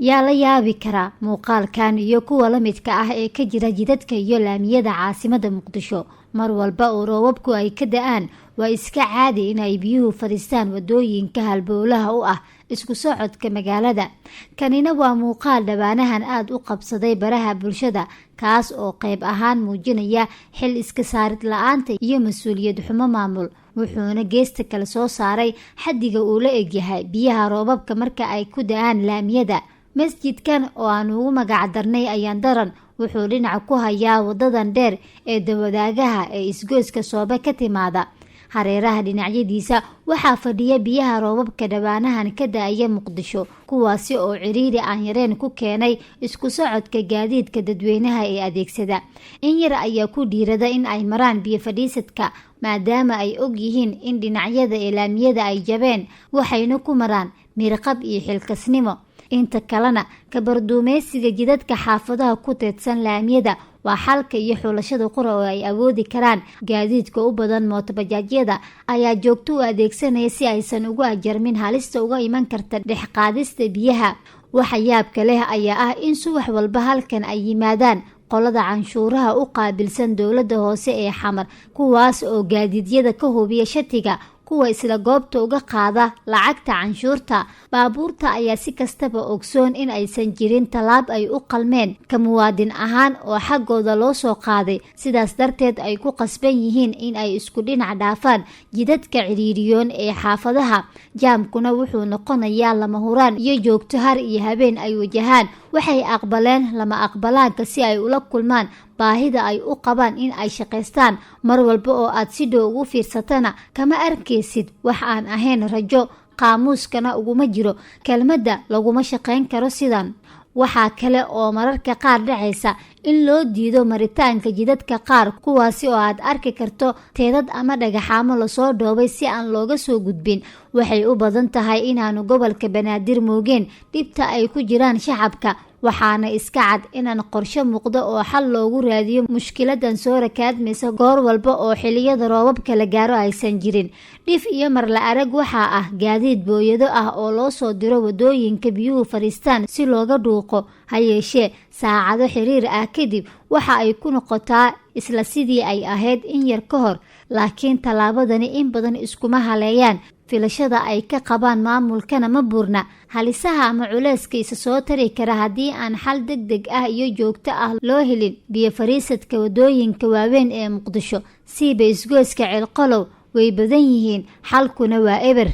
Yaa la yaabi karaa muuqaalkan iyo kuwa la midka ah ee ka jira jidadka iyo laamiyada caasimada Muqdisho? Mar walba oo roobabku ay ka da'aan, waa iska caadi in ay biyuhu fadhiistaan wadooyinka halbowlaha u ah isku socodka magaalada. Kanina waa muuqaal dhawaanahan aada u qabsaday baraha bulshada, kaas oo qayb ahaan muujinaya xil iska saarid la-aanta iyo mas-uuliyad xumo maamul, wuxuuna geesta kale soo saaray xaddiga uu la egyahay biyaha roobabka marka ay ku da'aan laamiyada. Masjidkan oo aan ugu magac darnay Ayaan Daran wuxuu dhinaca ku hayaa wadadan dheer ee dawadaagaha ee isgoyska Soobe ka timaada. Hareeraha dhinacyadiisa waxaa fadhiya biyaha roobabka dhawaanahan ka da'aya Muqdisho, kuwaasi oo ciriiri aan yareen ku keenay isku socodka gaadiidka dadweynaha ee adeegsada. In yar ayaa ku dhiirada in ay maraan biyo fadhiisadka, maadaama ay og yihiin in dhinacyada ee laamiyada ay jabeen, waxayna ku maraan miirqab iyo xilkasnimo. Inta kalena kabarduumeysiga jidadka xaafadaha ku teedsan laamiyada waa xalka iyo xulashada qura oo ay awoodi karaan. Gaadiidka u badan mootobajaajyada ayaa joogto u adeegsanaya si aysan ugu ajarmin halista uga iman karta dhexqaadista biyaha. Waxa yaabka leh ayaa ah in subax walba halkan ay yimaadaan qolada canshuuraha u qaabilsan dowladda hoose ee Xamar, kuwaas oo gaadiidyada ka hubiya shatiga, kuwa isla goobta uga qaada lacagta canshuurta. Baabuurta ayaa si kastaba ogsoon in aysan jirin tallaab ay u qalmeen ka muwaadin ahaan oo xaggooda loo soo qaaday, sidaas darteed ay ku qasban yihiin in ay isku dhinac dhaafaan jidadka ciriiriyoon ee xaafadaha. Jaamkuna wuxuu noqonayaa lama huraan iyo joogto har iyo habeen ay wajahaan. Waxay aqbaleen lama aqbalaanka si ay ula kulmaan baahida ay u qabaan in ay shaqaystaan. Mar walba oo aad si dhow ugu fiirsatana, kama arkaysid wax aan ahayn rajo, qaamuuskana uguma jiro kelmadda laguma shaqayn karo sidan. Waxaa kale oo mararka qaar dhacaysa in loo diido maritaanka jidadka qaar, kuwaasi oo aad arki karto teedad ama dhagaxaamo lasoo dhoobay si aan looga soo gudbin. Waxay u badan tahay inaanu gobolka Banaadir moogeen dhibta ay ku jiraan shacabka, waxaana iska cad inaan qorshe muuqdo oo xal loogu raadiyo mushkiladan soo rakaadmaysa goor walba oo xiliyada roobabka la gaaro aysan jirin. Dhif iyo marla arag waxaa ah gaadiid booyado ah oo loo soo diro wadooyinka biyuhu fadhiistaan si looga dhuuqo. Ha yeeshee, saacado xiriir ah kadib waxa ay ku noqotaa isla sidii ay ahayd in yar ka hor. Laakiin tallaabadani in badan iskuma haleeyaan, filashada ay ka qabaan maamulkana ma buurna. Halisaha ama culeyska isa soo tari kara haddii aan xal deg deg ah iyo joogto ah loo helin biyo fariisadka wadooyinka waaweyn ee Muqdisho, siiba isgoyska Ceelqolow, way badan yihiin, xalkuna waa eber.